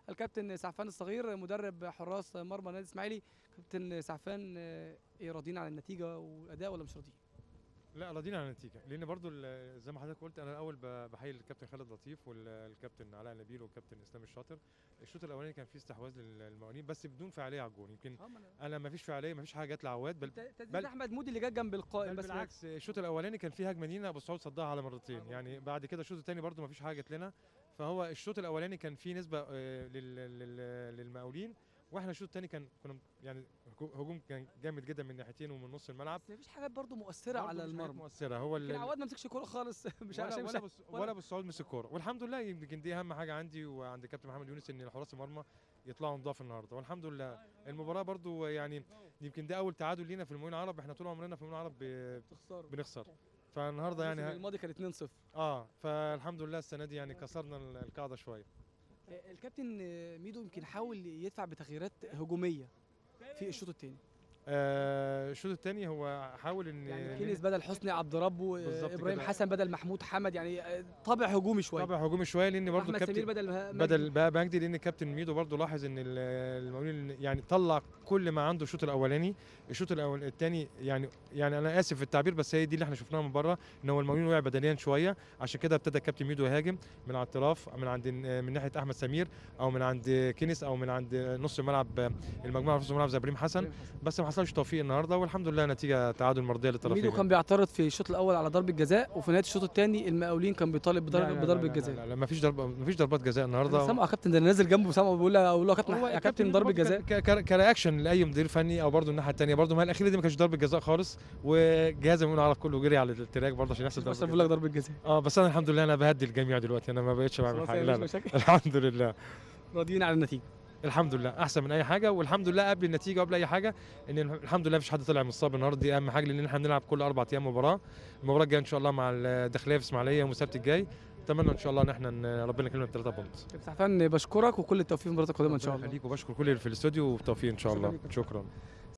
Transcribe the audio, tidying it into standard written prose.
الكابتن سعفان الصغير مدرب حراس مرمى النادي الاسماعيلي. كابتن سعفان، ايه، راضيين على النتيجة والاداء ولا مش راضيين؟ لا، راضيين على النتيجة، لان برضو زي ما حضرتك قلت، انا الاول بحيي الكابتن خالد لطيف والكابتن علاء نبيل والكابتن اسلام الشاطر. الشوط الاولاني كان فيه استحواذ للمقاولين بس بدون فعالية على الجون. يمكن انا ما فيش فعاليه، ما فيش حاجة جت لعواد، بل احمد مودي اللي جت جنب القائم. بس بالعكس الشوط الاولاني كان فيه هجمة لينا، ابو سعود صدها على مرتين. يعني بعد كده الشوط الثاني برضو ما فيش حاجة جت لنا، فهو الشوط الاولاني كان فيه نسبه للمقاولين، واحنا الشوط الثاني كنا يعني هجوم كان جامد جدا من ناحيتين ومن نص الملعب، بس مفيش حاجات برضو مؤثرة على المرمى. مؤثرة هو اللي عواد ما مسكش كورة خالص، مش عشان ولا ابو السعود مسك كورة، والحمد لله. يمكن دي اهم حاجة عندي وعند كابتن محمد يونس، ان حراس المرمى يطلعوا نضاف النهارده، والحمد لله. المباراة برضو يعني يمكن ده اول تعادل لينا في المقاولين العرب، احنا طول عمرنا في المقاولين العرب بنخسر، فالنهارده يعني الماضي كان 2-0. فالحمد لله السنة دي يعني كسرنا القاعدة شوية. الكابتن ميدو يمكن حاول يدفع بتغييرات هجومية في الشوط الثاني. الشوط الثاني هو حاول ان يعني كينيس بدل حسني عبد ربه، ابراهيم حسن بدل محمود حمد، يعني طابع هجومي شوية. طابع هجومي شوية، لان برضه الكابتن بدل بقى مجدي، لان الكابتن ميدو برضه لاحظ ان المقاولين يعني طلع كل ما عنده الشوط الاولاني. الشوط الاول الثاني يعني انا اسف في التعبير، بس هي دي اللي احنا شفناها من بره، ان هو المقاولين وقع بدنيا شوية، عشان كده ابتدى الكابتن ميدو يهاجم من على الطراف، من عند من ناحية احمد سمير او من عند كينيس او من عند نص الملعب، المجموعة في نص الملعب زي ابراهيم حسن، بس ما حصلش توفيق النهارده، والحمد لله نتيجة تعادل مرضية للطرفين. ميدو كان بيعترض في الشوط الاول على ضربه جزاء، وفي نهاية الشوط الثاني المقاولين كان بيطالب بضربه جزاء. لا لا، ما فيش ضربه، ما فيش ضربات جزاء النهارده. سامعه يا كابتن، ده نازل جنبه سامعه بيقول له يا كابتن يا كابتن ضربه جزاء. ك reaction لاي مدير فني، او برده الناحية الثانية برده، ما الاخيرة دي ما كانتش ضربه جزاء خالص، وجهاز المقاولين العرب كله جري على ال track برده عشان يحصل ضربه. بس بقول لك ضربه جزاء. بس انا الحمد لله انا بهدي الجميع دلوقتي، انا ما بقتش بعمل حاجة. لا الحمد لله راضيين على النتيجة، الحمد لله احسن من اي حاجة، والحمد لله قبل النتيجة وقبل اي حاجة ان الحمد لله مفيش حد طلع مصاب النهارده، دي اهم حاجة، لان احنا بنلعب كل 4 ايام مباراة. المباراة الجاية ان شاء الله مع الداخلية في اسماعيليه يوم السبت الجاي، اتمنى ان شاء الله ان احنا ربنا يكرمنا ب3 point. سعفان بشكرك وكل التوفيق في المباراة القادمة ان شاء الله. يخليك، وبشكر كل اللي في الاستوديو، وبالتوفيق ان شاء الله. شكرا.